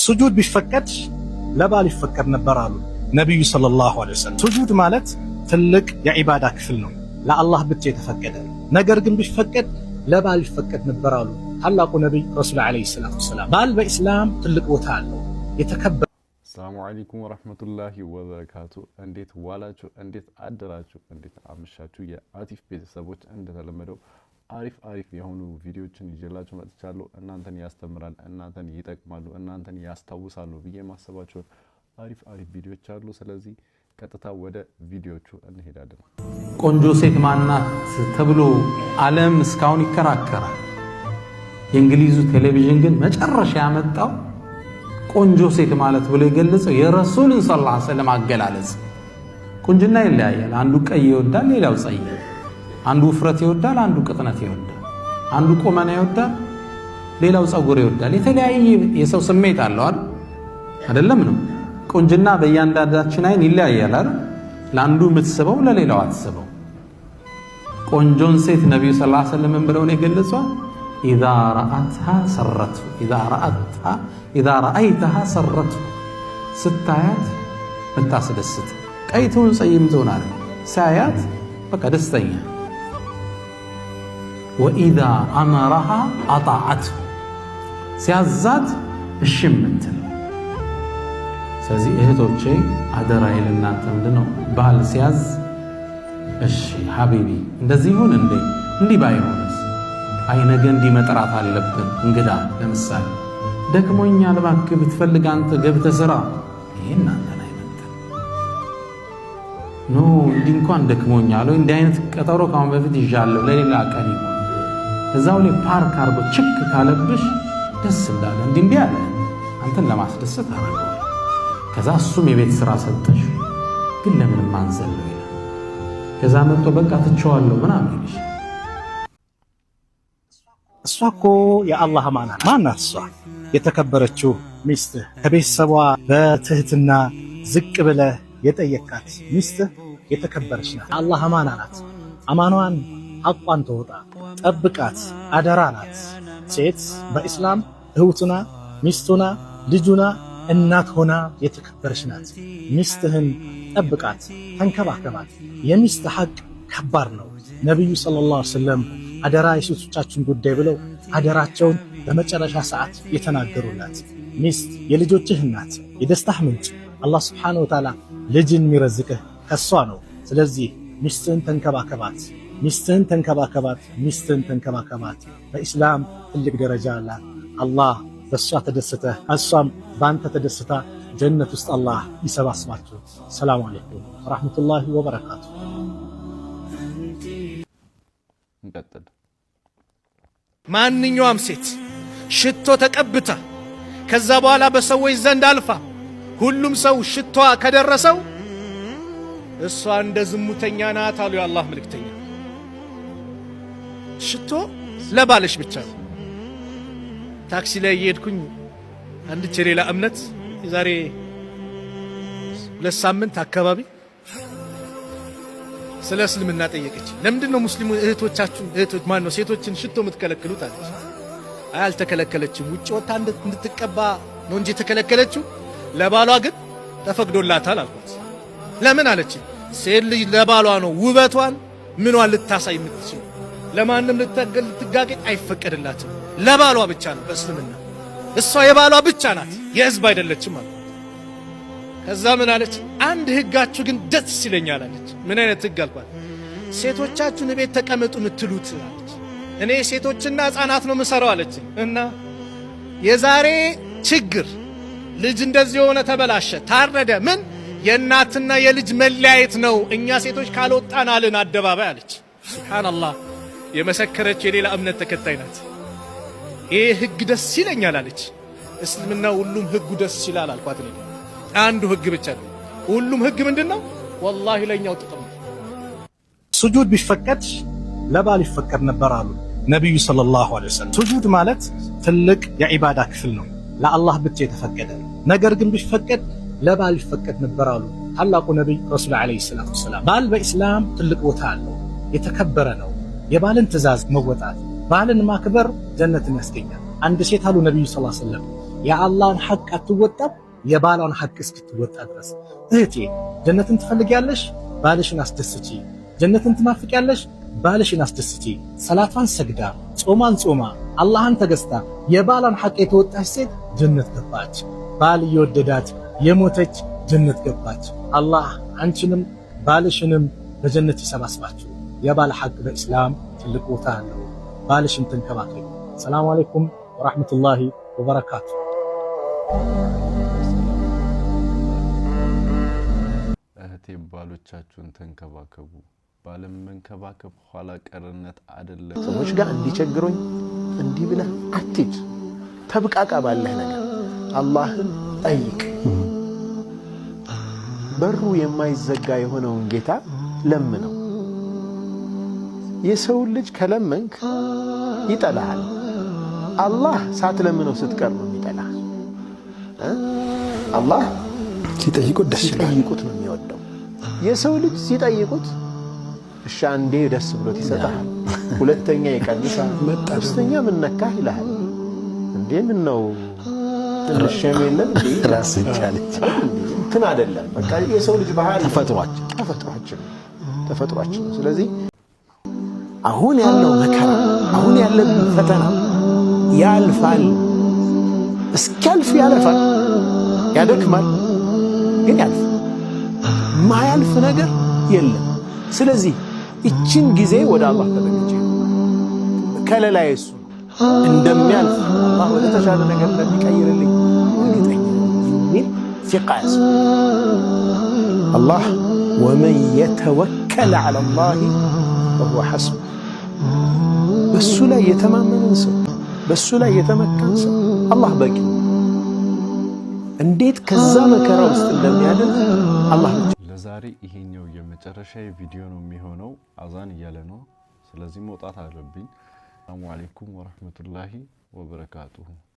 ሱጁድ ቢፈቀድ ለባል ይፈቀድ ነበር አሉ ነቢዩ صلى الله عليه وسلم። ሱጁድ ማለት ትልቅ የዒባዳ ክፍል ነው፣ ለአላህ ብቻ የተፈቀደ። ነገር ግን ቢፈቀድ ለባል ይፈቀድ ነበር አሉ ታላቁ ነቢይ ረሱል عليه الصلاة والسلام። ባል በኢስላም ትልቅ ቦታ አለው፣ የተከበረ السلام عليكم ورحمة الله وبركاته። እንዴት ዋላችሁ? እንዴት አደራችሁ? እንዴት አመሻችሁ? የአቲፍ ቤተሰቦች፣ እንደተለመደው አሪፍ አሪፍ የሆኑ ቪዲዮችን ይዤላችሁ መጥቻለሁ። እናንተን ያስተምራል፣ እናንተን ይጠቅማሉ፣ እናንተን ያስታውሳሉ ብዬ የማስባቸውን አሪፍ አሪፍ ቪዲዮች አሉ። ስለዚህ ቀጥታ ወደ ቪዲዮቹ እንሄዳለን። ቆንጆ ሴት ማናት ተብሎ ዓለም እስካሁን ይከራከራል። የእንግሊዙ ቴሌቪዥን ግን መጨረሻ ያመጣው ቆንጆ ሴት ማለት ብሎ የገለጸው የረሱልን صلى الله عليه وسلم አገላለጽ። ቁንጅና ይለያያል። አንዱ ቀይ ይወዳል፣ ሌላው ጸይም። አንዱ ውፍረት ይወዳል፣ አንዱ ቅጥነት ይወዳል። አንዱ ቁመና ይወዳል፣ ሌላው ጸጉር ይወዳል። የተለያየ የሰው ስሜት አለው አይደል? አይደለም ነው። ቁንጅና በእያንዳንዳችን አይን ይለያያል አይደል? ለአንዱ የምትስበው ለሌላው አትስበው። ቆንጆን ሴት ነቢዩ صلى الله عليه وسلم ብለው ነው የገለጿት? إذا رأتها سرته، إذا رأيتها سرته፣ ስታያት ምታስደስት፣ ቀይ ትሁን ጸይም ትሁን አለ፣ ሳያት በቃ ደስተኛ። وإذا أمرها أطاعته፣ ሲያዛት እሺ የምትል። ስለዚህ እህቶቼ አደራ ለእናንተ ምንድን ነው? ባል ሲያዝ እሺ حبيبي እንደዚህ ይሁን እንዴ፣ እንዲህ ባይሆንስ፣ አይ ነገ እንዲህ መጥራት አለብን እንግዳ ለምሳሌ፣ ደክሞኛል እባክህ ብትፈልግ አንተ ገብተህ ስራ፣ ይሄ እናንተን አይመጥንም። No፣ እንዲህ እንኳን ደክሞኛል ወይ እንዲህ አይነት ቀጠሮ ካሁን በፊት ይዣለሁ፣ ለሌላ ቀን ይሁን። እዛው ላይ ፓርክ አርጎ ችክ ካለብሽ ደስ እንዳለ እንዲህ እንዲህ አለ፣ አንተን ለማስደሰት አደረገዋል። ከዛ እሱም የቤት ስራ ሰጠሽ፣ ግን ለምንም አንዘለው ይላል። ከዛ መጥቶ በቃ ትቼዋለሁ ምናምን ይልሽ። እሷ እኮ የአላህ አማና። ማናት እሷ? የተከበረችው ሚስትህ፣ ከቤተሰቧ በትህትና ዝቅ ብለህ የጠየካት ሚስትህ የተከበረች ናት። አላህ አማና ናት። አማኗን ሐቋን ተወጣ፣ ጠብቃት፣ አደራ ናት። ሴት በኢስላም እህቱና፣ ሚስቱና፣ ልጁና፣ እናት ሆና የተከበረች ናት። ሚስትህን ጠብቃት፣ ተንከባከባት። የሚስት ሐቅ ከባድ ነው። ነቢዩ صلى الله عليه وسلم አደራ የሴቶቻችን ጉዳይ ብለው አደራቸውን በመጨረሻ ሰዓት የተናገሩላት ሚስት የልጆችህ እናት፣ የደስታህ ምንጭ፣ አላህ سبحانه وتعالى ልጅን የሚረዝቅህ ከሷ ነው። ስለዚህ ሚስትህን ተንከባከባት፣ ሚስትህን ተንከባከባት፣ ሚስትህን ተንከባከባት። በኢስላም ትልቅ ደረጃ አላት። አላህ በእሷ ተደስተህ እሷም በአንተ ተደስታ ጀነት ውስጥ አላህ ይሰባስባችሁ። ሰላሙ አለይኩም ወራህመቱላሂ ወበረካቱ። እንቀጥል። ማንኛውም ሴት ሽቶ ተቀብታ ከዛ በኋላ በሰዎች ዘንድ አልፋ ሁሉም ሰው ሽቷ ከደረሰው እሷ እንደ ዝሙተኛ ናት አሉ የአላህ መልእክተኛ። ሽቶ ለባልሽ ብቻ ነው። ታክሲ ላይ እየሄድኩኝ አንድች የሌላ እምነት የዛሬ 2 ሳምንት አካባቢ ስለ እስልምና ጠየቀች። ለምንድን ነው ሙስሊሙ እህቶቻችሁ፣ እህቶች ማን ነው፣ ሴቶችን ሽቶ የምትከለክሉት አለች። አይ አልተከለከለችም፣ ውጭ ወጥታ እንድትቀባ ነው እንጂ የተከለከለችው፣ ለባሏ ግን ተፈቅዶላታል አልኳት። ለምን አለች። ሴት ልጅ ለባሏ ነው ውበቷን ምኗን ልታሳይ የምትችል፣ ለማንም ልትጋጌጥ አይፈቀድላትም። ለባሏ ብቻ ነው በእስልምና፣ እሷ የባሏ ብቻ ናት፣ የህዝብ አይደለችም አልኳት። ከዛ ምን አለች? አንድ ህጋችሁ ግን ደስ ይለኛል አለች። ምን አይነት ህግ አልኳት። ሴቶቻችሁን ቤት ተቀመጡ የምትሉት አለች። እኔ ሴቶችና ህፃናት ነው የምሰራው አለች። እና የዛሬ ችግር ልጅ እንደዚህ የሆነ ተበላሸ፣ ታረደ፣ ምን የእናትና የልጅ መለያየት ነው። እኛ ሴቶች ካልወጣን አልን አደባባይ አለች። سبحان الله፣ የመሰከረች የሌላ እምነት ተከታይ ናት። ይህ ህግ ደስ ይለኛል አለች። እስልምና ሁሉም ህጉ ደስ ይላል አልኳት። እኔ አንዱ ህግ ብቻ ነው። ሁሉም ህግ ምንድን ነው? والله ለኛው ጥቅም ነው። ሱጁድ ቢፈቀድ ለባል ይፈቀድ ነበር አሉ ነቢዩ صلى الله عليه وسلم። ሱጁድ ማለት ትልቅ የዒባዳ ክፍል ነው፣ ለአላህ ብቻ የተፈቀደ። ነገር ግን ቢፈቀድ ለባል ይፈቀድ ነበር አሉ ታላቁ ነቢይ ረሱል عليه الصلاة والسلام። ባል በኢስላም ትልቅ ቦታ አለው፣ የተከበረ ነው። የባልን ትዕዛዝ መወጣት፣ ባልን ማክበር ጀነትን ያስገኛል። አንድ ሴት አሉ ነቢዩ صلى الله عليه وسلم የአላህን ሐቅ አትወጣም የባሏን ሐቅ እስክትወጣ ድረስ። እህቴ ጀነትን ትፈልጊያለሽ? ባልሽን አስደስቺ። ጀነትን ትናፍቂያለሽ? ባልሽን አስደስቺ። ሰላቷን ሰግዳ ጾሟን ጾማ አላህን ተገዝታ የባሏን ሐቅ የተወጣች ሴት ጀነት ገባች። ባል እየወደዳት የሞተች ጀነት ገባች። አላህ አንቺንም ባልሽንም በጀነት ይሰባስባችሁ። የባል ሐቅ በኢስላም ትልቅ ቦታ አለው። ባልሽን ተንከባከቢ። ሰላሙ አለይኩም ወራህመቱላሂ ወበረካቱ። እህቴ ባሎቻችሁን ተንከባከቡ። ባለመንከባከብ ኋላ ቀርነት አይደለም። ሰዎች ጋር እንዲቸግሮኝ እንዲህ ብለህ አትሂድ። ተብቃቃ ባለህ ነገር አላህን ጠይቅ። በሩ የማይዘጋ የሆነውን ጌታ ለምነው። የሰውን ልጅ ከለመንክ ይጠላሃል። አላህ ሳትለምነው ስትቀር ነው የሚጠላህ። አላህ ሲጠይቁት ደስ ይላል። ሲጠይቁት ነው የሚወደው። የሰው ልጅ ሲጠይቁት እሺ አንዴ ደስ ብሎት ይሰጣል፣ ሁለተኛ ይቀንሳል፣ ሶስተኛ ምን ነካህ ይልሃል። እንዴ ምን ነው ትንሽ shame የለም እንዴ? ራስ ቻለች እንትን አይደለም። በቃ የሰው ልጅ ባህሪ ተፈጥሯችን ተፈጥሯችን ነው። ስለዚህ አሁን ያለው መከራ አሁን ያለብን ፈተና ያልፋል። እስኪያልፍ ያለፋል፣ ያደክማል፣ ግን ያልፋል። ማያልፍ ነገር የለም። ስለዚህ ይችን ጊዜ ወደ አላህ ተጠግቼ ከለላዬ እሱ ነው። እንደሚያልፍ አላህ ወደ ተሻለ ነገር እንደሚቀይርልኝ እርግጠኛ የሚል ሲቃ ያስፈልጋል። አላህ ወመን የተወከለ ዐለላሂ ፈሁወ ሐስቡህ። በሱ ላይ የተማመንን ሰው በሱ ላይ የተመካን ሰው አላህ በቂ። እንዴት ከዛ መከራ ውስጥ እንደሚያድን አላህ ብቻ። ለዛሬ ይሄኛው የመጨረሻ ቪዲዮ ነው የሚሆነው። አዛን እያለ ነው። ስለዚህ መውጣት አለብኝ። ሰላሙ አለይኩም ወረህመቱላሂ ወበረካቱሁ።